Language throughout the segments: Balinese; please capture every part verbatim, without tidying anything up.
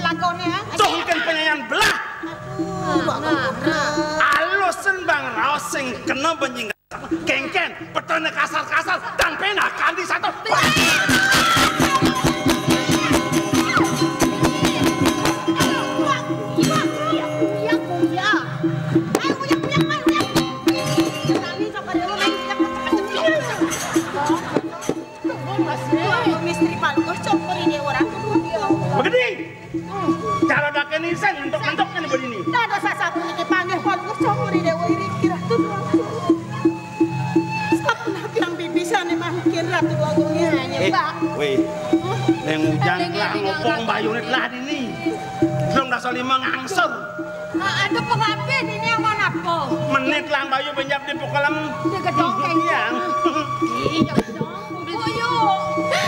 Lakoné, ah. Tuh, kan penyanyian belah. Aduh, Bang Putra. Alusin, Bang, raos sing kena benjing. Kéngkén, petene kasar-kasar, tan pénak kanti sato. Begini. Cara daké ni sing ngentok-ngentok kan bari ni. Dah ada sasapu ni panggih Palungguh Cokor I Déwa iri kira tu. Sapunapi yang bibisané mangkin Ratu Agung ya, eh, Pak. Wéh. Neng Ujang lah ngopong bayuné lah dini. Belum dasar lima ngangsur. Nah, ada pengabin ini yang mana po? Menit lah bayu benjap di pukelem. Dia gedong kayak iya. Iya, gedong. Buyuk.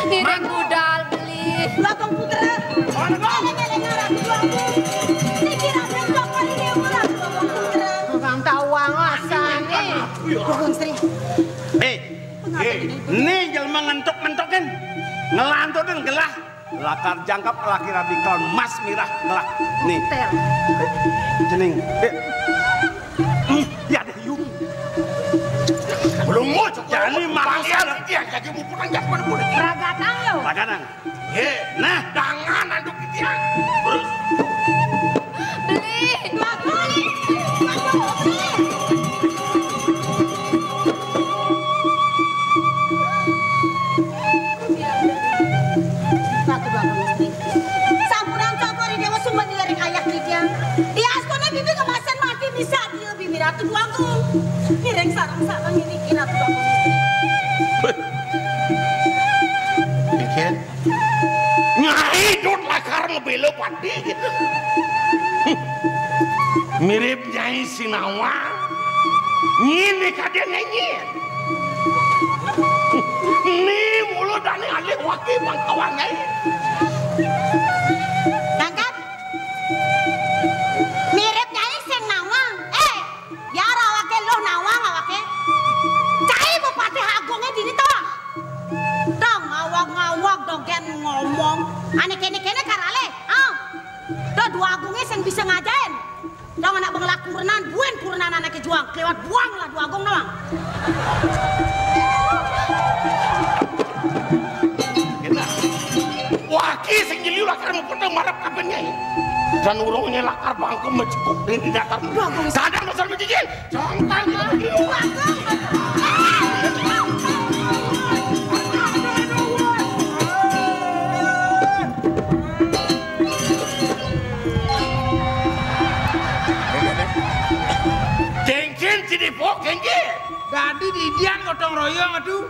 Diri budal beli. Bagong Putra. Bagong. Eleng-eleng arah dua. Sing kira benjok kali dia murah, Bagong Putra. Orang tawang asan. Bagong Sri. Eh, eh, ini jelema ngentok-ngentokin. Ngelantutin gelah. Lakar jangkep laki rabi kaon mas mirah ngelah. Nih. Tel. Eh, cening. Eh. Hmm, ya deh, yuk. Belum mau cok. Jani maksa. Dia jadi mupunan jasman boleh. Ragatang yo. Ragatang. Ye, nah, tangan aduk dia. Terus. Beli. Dua kali. Dua kali. Ratu Bagong Istri. Sampunang Cokor I Déwa sumba dilaring ayah kijang. Diastuné bibi kemasan mati bisa dia bibi Ratu Bagong. Ngiring sareng-sareng ini ki Ratu Bagong Istri. Dikit. Nyai dot lakar ngebela pati. Mirip Nyai Sinawa. Nyini kadé ngenyit. Ni mulu dani alih waki mangkawan nyai. Dangkat. Mirip nyai sing nawang. Eh, biar awake loh nawang awake. Cai Bupati Agungnya dini to. Dong ngawag-ngawag dong gen ngomong. Ane kene-kene karale. Ah. To dua agungnya sing bisa ngajain. Dong anak bengelak kurenan, buen kurenan anake juang, kelewat buang lah dua agung nawang. Waki sing jeli lakar muput marap kapan nyai. Dan urungnya lakar bangkem mecekuk di datar. Dua agung. Sadar dasar mecicil. Jangan. Kengken si Depok, kengken. Dadi didian gotong royong atuh.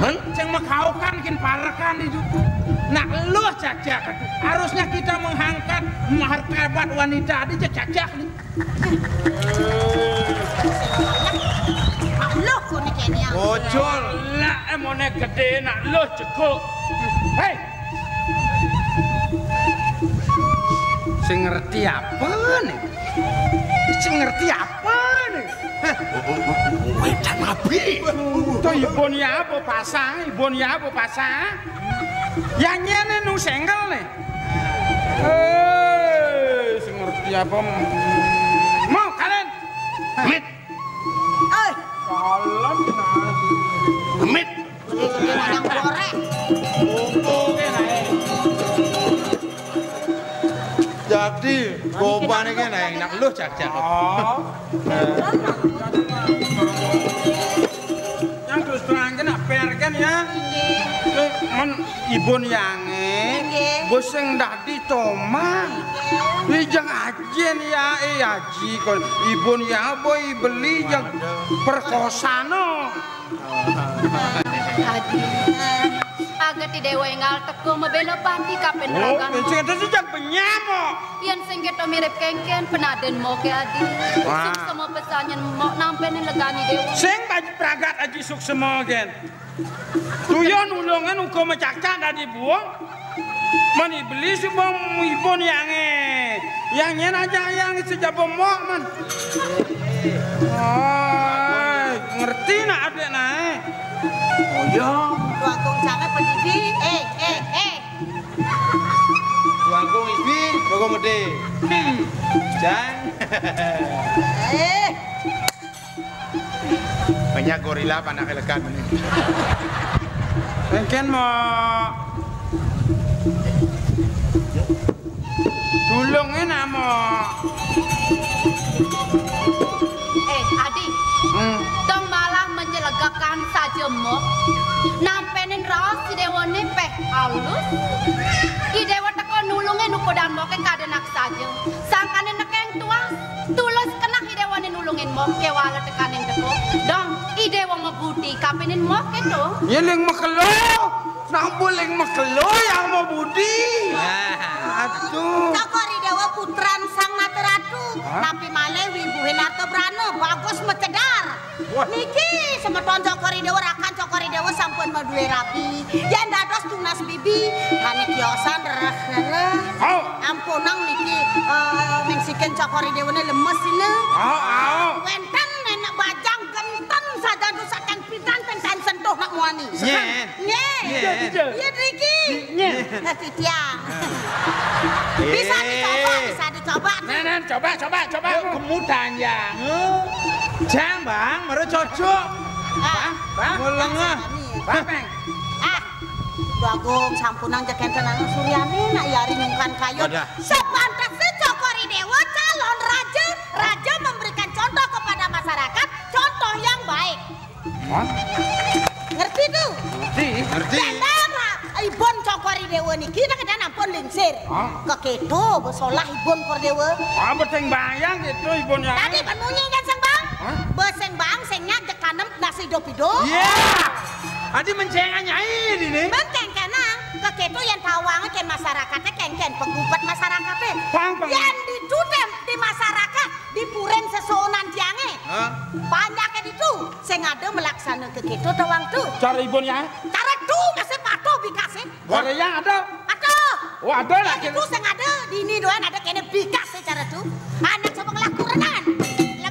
Men? Sing makaukan kin parekan itu. Nak luh cacak atuh. Harusnya kita mengangkat martabat wanita di cacak nih. Loh, kono kene ya. Ojol. Lah, emone gedhe nak luh jeguk. Hei. Sing ngerti apa nih? Sing ngerti apa nih? Hah? Wedan abi. Tuh, ibun ya apa pasang? Ibun ya apa pasang? Ya nyene nu sengkel nih. Eh, sing ngerti apa? Mau kalian? Mit. Eh, kalem, nah. Mit. Jadi gedhe nang goreng. Jadi, goban iki nah enak luh jak-jak. Oh. Yang terus terang kena perken ya. Nggih. Men ibun yange. Nggih. Bos sing dadi toma. Nggih. Ijeng ajen ya, eh, aji kon. Ibun ya boy beli jeng perkosano. Adi. Aget Dewa enggal teka mabela pati kapen ragan. Sing ento sing jak benyamo. Yen sing keto mirip kengken penaden moke Adi. Wah. Suksema pesanyen mok nampene legani Dewa. Sing baj pragat aji suksema gen. Tuyon ulungan uga macakcak dadi buung. Man iblis ibon ibon yange. Yang nyen aja yang sejaba mok man. Ai, ngerti nak adek nae. Oh iya. Tuagung sange pedidi. Eh, eh, eh. Tuagung ibi, bago mede. Hmm. Jang. Eh. Banyak gorila panak elekan ini. Engken mau tulungin amo. Eh, Adi. Hmm. Dong malah menyelegakan saja mo. Nampenin raos si Dewa ni peh halus. I Dewa teko nulungin ukudan moke kadenak saja. Sangkane nekeng tuas. Tulus kenah i Dewane nulungin mo kewala tekaning teko. Dong, i Dewa mabudi kapinin mo keto. Ya ling makelo. Nambul ling makelo yang mabudi. Aduh. Cokor i Dewa putran Sang Nata Ratu. Hah? Tapi malih wibuhin arta brana, bagus macedar. Wah. Niki semeton Cokor i Dewa rakan Cokor i Dewa sampun maduwe rabi. Yen dados tunas bibi, kane kiosan rereh-rereh. Au. Ampunang niki, eh, mingsikin Cokor i Dewane lemes ine. Au, au. Wenten nenek bajang genten sajan rusakan pidan ten ten sentuh nak muani. Nyen. Nggih. Nggih. Iya, driki. Nggih. Nah, titiang. Eh. Bisa dicoba, bisa dicoba. Nah, nah, coba, coba, coba. Yuk, kemudian ya. Jang, Bang, baru cocok. Ah, Bang, Bang, muleng, ah. Bang, Bang. Ah, Bagong, sampunang jek enten anu Suryani, nak yari nyungkan kayu. Wadah. Sepantese Cokor i Dewa calon raja, raja memberikan contoh kepada masyarakat, contoh yang baik. Hah? Ngerti tu? Ngerti. Ngerti. Gendang lah. Ibon Cokor i Dewa niki nek kedan ampun lingsir. Hah? Keketo besolah ibon Cokor Dewa. Ah, beteng bayang gitu ibon ya. Tadi ben munyi kan sing bang? Hah? Besing bang sing nyak jek kanem nasi dopido. Iya. Adi menceng nyai dini. Menceng kenang. Keketo yang tawang ken masyarakatnya ken ken penggubat masyarakatnya. Pang, pang. Yang ditutem di masyarakat. Di puring sesonan tiange. Hah? Banyak itu sing ada melaksana keketo tawang tu. Cara ibun ya? Cara tu masih patuh bikase. Korea ada. Ada. Oh, ada lah. Itu sing ada di ini doan ada kene bikase cara tu. Anak sama ngelakurenan.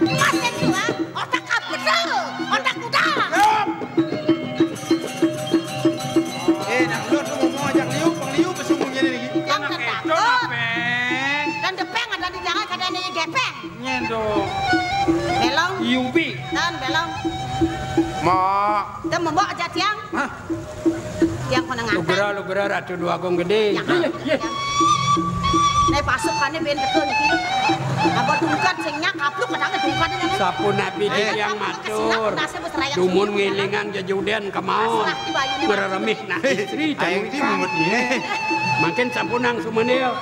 Lepas itu ha. Otak kabedel. Otak kuda. Yop. Eh, nak lu tu ngomong ajak liu, pang liu bersembunyi ni. Yang anak ketakut. Itu apa? Dan depeng ada di jangan kada ni gepeng. Nyendo. Belong. Yubi. Dan belong. Ma. Tem mbok aja tiang. Hah? Tiang kena ngaten. Lugera, lugera Ratu Dwagung Gede. Ya, iya, iya. Nek pasukane ben teko niki. Apa tungkat sing nyak kapluk kadang tungkat ini. Sapunapi tiang matur. Dumun ngelingan jejuden kemaon. Mereremih nah istri. Ayo, jamu ikan. Mangkin sampunang sumenil.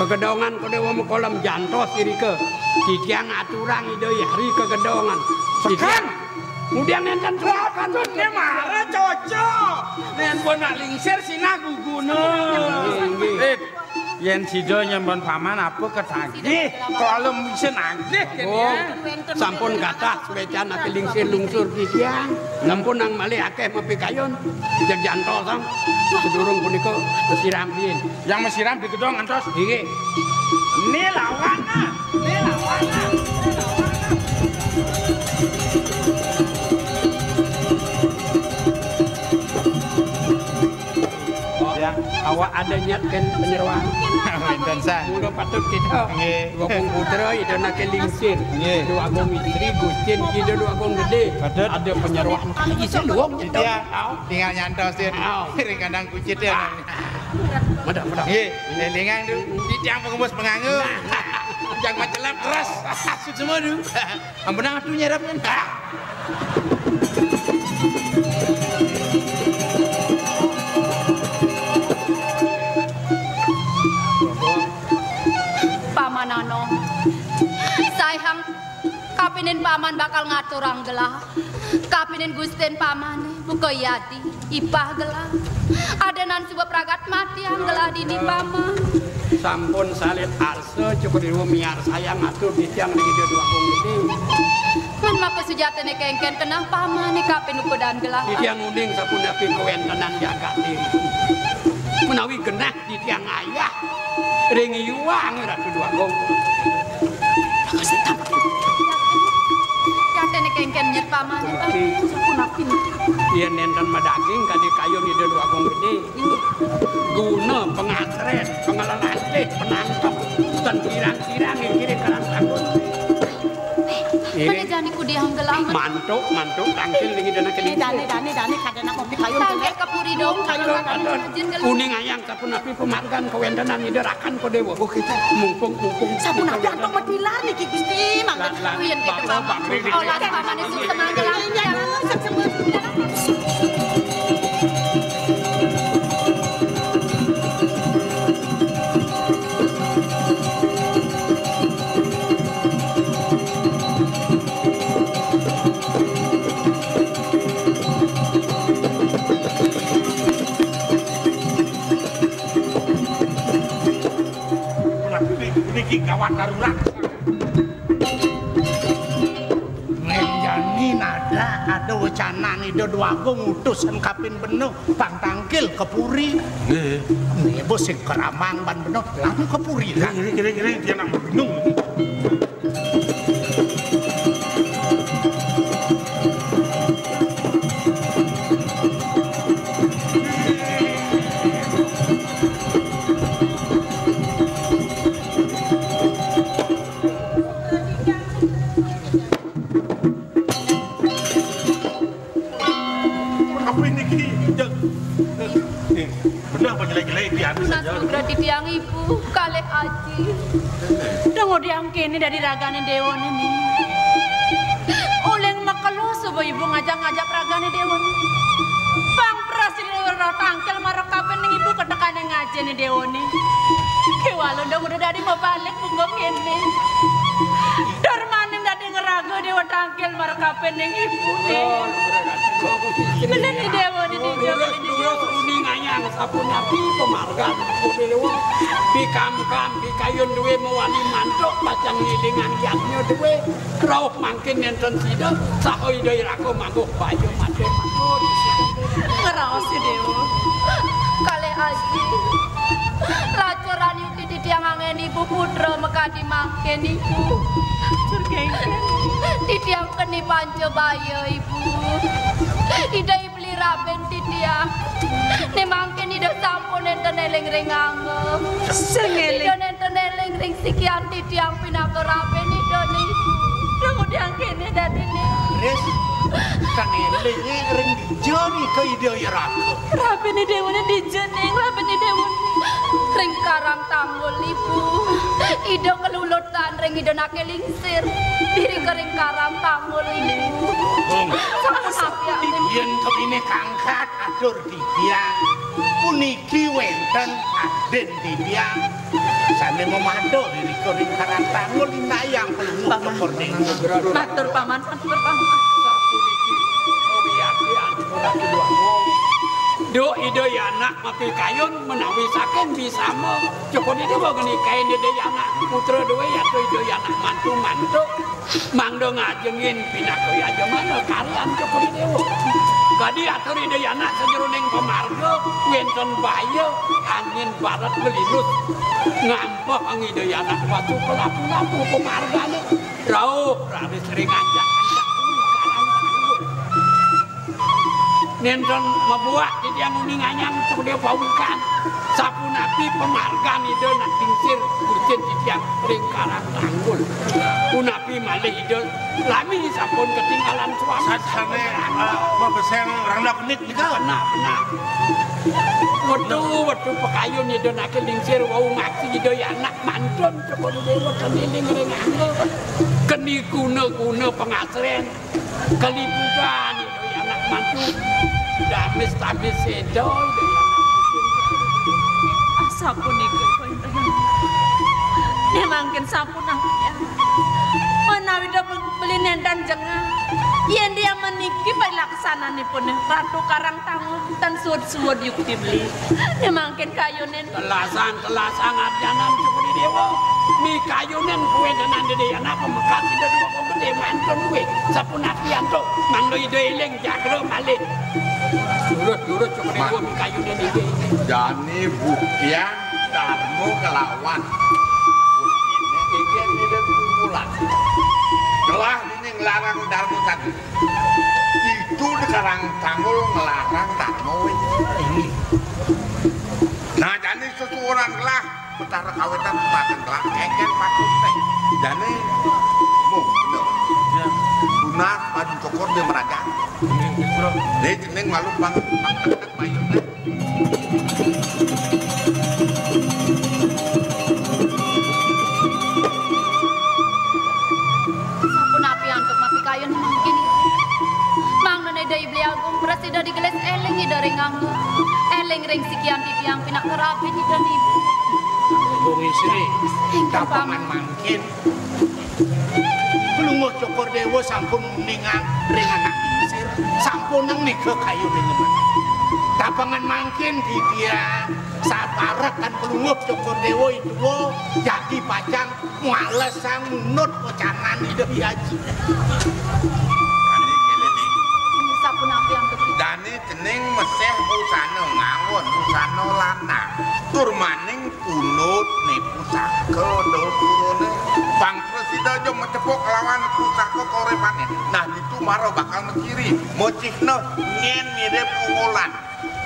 Kegedongan Kodewa Mekolem jantos irika. Titiang aturang Ida Hyang Ri kegedongan. Titiang. Kemudian enten sukan. Dia marah cocok. Nen pun nak lingsir sinah guguna. Nggih, nggih. Eh, Yén sida nyambon paman apa ketagih? Kalau bisa nagih kén. Oh, ya. Sampun gadah suécan aké lingsir lungsur titiang. Sampun nang malih akéh mapikayun. Jeg jantosang. Sedurung punika masiram riin. Yang masiram digedong ngantos. Inggih. Né lawan, ah. Né lawan, ah. Ya, awak ada niat kén panyeroan. Wénten san. Mula patut kita. Nggih. Dwagung Putra, Ida Anak Lingsir. Nggih. Dwagung Istri, Gustin, Ida Dwagung Gedé. Patut. Ada panyeroan. Isi luwung kita. Iya. Au. Tinggal nyantos, Din. Au. Ring kandang kucit ya. Madah, madah. Nggih, lélingang, Du. Titiang pengembus penganggu. Nah. Jang macelep keras. Asut semua, Du. Ampun, atuh nyerep, kan. Paman Anom, saihang kapinin paman bakal ngaturang gelah. Kapinin Gustin paman, buka yadi, ipah gelah. Adanan suba pragat matiang gelah dini paman. Sampun salit arsa, cukup ibu miarsayang atur titiang ring Ida Dwagung Gedé. Mén maka sujatiné kéngkén keneh pamané kapin ukudan gelah. Titiang uning sapunapi kawéntenan jagat diri. Menawi genah titiang ayah ring Hyang Ratu Dwagung. Jatiné kéngkén nyet pamané, Pak. Sapunapi. Yén nénten madaging kadi kayun Ida Dwagung Gedé. Guna pangasrét, panglelantih, panangkep, ten kirang-kirang ngiring karang tangkun. Pada jani kudiang gelah. Mantuk, mantuk, tangkil ring Ida Anak Lingsir. Dané, dané, dané, kadén apa pikayun. Tangkil ka puri dong. Kayun, kayun. Uning ayang sapunapi pamargan kawéntenan Ida Rakan Kadewa. Oh, kita. Mumpung, mumpung. Sapunapi antuk madilar niki, Gusti. Mangga. Lan, lan. Uyen kita, Bapak, Paman. Bapak, Bapak. Olah pamané sukses mangga. Iya, sukses. Niki gawat darurat. Ngenjani nada ada wecanan Ida Dwagung utusan kapin benuh pang tangkil ke puri. Nggih. Nih, bos sing keramang ban benuh, langsung ke puri, kan? Nggih, nggih, nggih, nggih, dia nak bingung. Apa niki? Jeng. Eh, bener apa jelek-jelek iki anu? Tunas saja. Nugra titiang ibu, kalih aji. Dong udiang kéné dadi ragané déwané né. Uling makelo suba ibu ngajak-ngajak ragané déwané. Pang prasida roh tangkil marep kapin ning ibu ketekané ngajéné déwané. Kéwala dong udah dadi mabalik munggo kéné. Darmané dadi ngraga déwa tangkil marep kapin ning ibuné. Bener né déwa di dija. Lurus, lurus, uning ayang sapunapi pamargan déwa. Pikamkam, pikayun duwé mawali mantuk pacang ngilingang yadnya duwé. Rauh mangkin nénten sida saha Ida Iraka mangguh baya matur matur. Ngraos, déwa. Kalih aji. Lacuran Titiang anggén ibu putra makadi mangkin, Ibu. Cur kéngkén. Titiang keni panca baya, Ibu. Ida beli rabin titiang. Né mangkin Ida sampun nénten éling ring angga. Sing éling. Ida nénten éling ring sikian titiang pinaka rabin Ida né, Ibu. Kemudian kéné dadiné. Ris, kang éling ring dija nika Ida Iraka. Rabin Ida né dija, Ning, rabin Ida né. Ring Karang Tanggul, Ibu. Ida kelulutan ring Ida Anak Lingsir. Diri ka ring Karang Tanggul, Ibu. Bung. Sampun api-api. Yén kepinih kangkat atur titiang. Puniki wénten adin titiang. Sané mamadu diri ka ring Karang Tanggul, indayang pelungguh. Paman. Lepur ning. Matur, Paman, matur, Paman. Sapuniki kawiyakian ora keluarga. Duh, Ida Anak Mapikayun menawi saking bisama Cokor Déwa ngenikain Ida Anak putra duwé atau Ida Anak mantu mantuk mangda ngajengin pinaka yajamana karyan Cokor Déwa. Kadi atur Ida Anak sajeroning pamarga wénten baya angin barat melinus ngampehang Ida Anak watu kelapu-lapu pamargané. Rauh raris ring ajak. Nénten mabuat titiang uningang Cokor Déwa pawikan. Sapunapi pamargan Ida Anak Lingsir bucin titiang ring Karang Tanggul. Punapi malih Ida lami sampun ketinggalan suami. Sané, eh, mabeseng rangda kenit nika. Benar, benar. Wetu, wetu pakayun Ida Anak Lingsir wau ngaksi Ida Anak mantun Cokor Déwa keniling ring angga. Keni guna-guna pangasrén. Kaliputan Ida Anak mantu. Damis-damis séda Ida Anak. Ah, sapunika kawéntenan. Nih mangkin sampun ampun. Menawi da beli nénten jengah. Yén dia meniki pailaksananipun Ratu Karang Tanggul tan suud-suud yukti beli. Nih mangkin kayunin. Telasan, telasan arjanan Cokor Déwa. Mikayunin kuwéntenan Ida Anak pamekas Ida Déwa Gedé mantun kuwi. Sapunapi antuk mangda Ida éling jagra malih. Durus, durus Cokor Déwa mikayunin iki. Jani buktian Darma kelawan. Buktiné iki milih kumpulan. Telah dini nglarang Darma satu. Itu di Karang Tanggul nglarang Darma wé. Nah, jani sesuunan gelah Betara Kawitan patang gelah kéngkén patut téh. Jani mung bener. Ya. Tunas maju cokor di merajan. Ini cening malu banget. Bayuné. Sapunapi antuk mapikayun mangkin. Mangda Ida Beli Agung prasida digelis éling Ida ring angga. Éling ring sikian titiang pinaka rabin Ida niku. Bung Istri, ingkang paman mangkin. Klungguh Cokor Déwa sampun nguningang ring Anak Lingsir, sampunang nika kayuningan. Tapangan mangkin titiang saparekan Klungguh Cokor Déwa itu jagi pacang ngwalesang ngunut wecanan Ida Hyang Aji. Sapunapi antuk. Dane cening meseh busana nganggon busana lanang. Tur maning pundut ne pusaka dapurane. Pang prasida aja macepok lawan pusaka kauripane. Nah, ditu mara bakal maciri, macihna nyen mirip ungulan.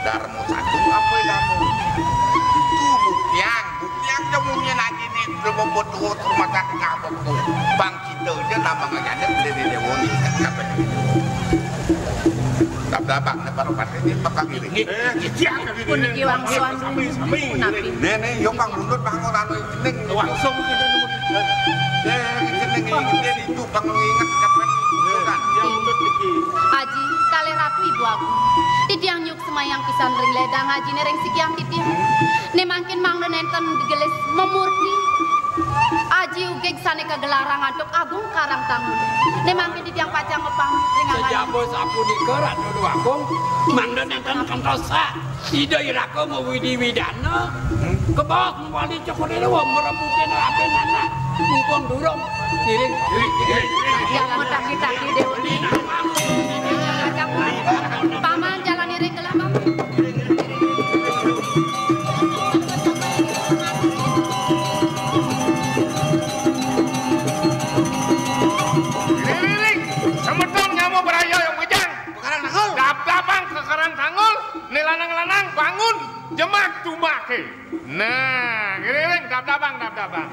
Darma Sadung apa darma? Itu buktiang, buktiang aja munyin aji ne, sudah membuat tuh rumah sakit apa tuh. Pang kita aja tambah ngajane beli di dewa ni. Dab-dabang ne baru pasti dia bakal gini. Nggih. Eh, ciciak. Puniki wangsuan. Sami, sami. Punapi? Nih, nih, yo pang mundut bangun anu cening. Langsung kita nemu. Eh, cening ini dia itu pang inget kapan bukan. Yang mundut niki. Aji, kalih Ratu Ibu Agung. Titiang nyuk semayang pisan ring ledang ajine ring sikiang titiang. Ne mangkin mangda nenten digelis memurti. Aji ugig sane kagelarang antuk Agung Karang Tanggul. Ne mangkin titiang pacang ngepang ring anggan. Sejaba sapunika Ratu Agung, mangda nenten kantosa Ida Iraka mawidi-widana, kebaos mawali cokor ira wa merebutin raden anak. Mumpung durung, iring. Jalan mataki-taki, Dewa. Paman, jalan iring gelah, Paman. Iring, iring. Semeton nyama beraya yang bujang. Ke Karang Tanggul. Dab-dabang ke Karang Tanggul, ne lanang-lanang bangun, jemak tumbake. Nah, ngiring, dab-dabang, dab-dabang.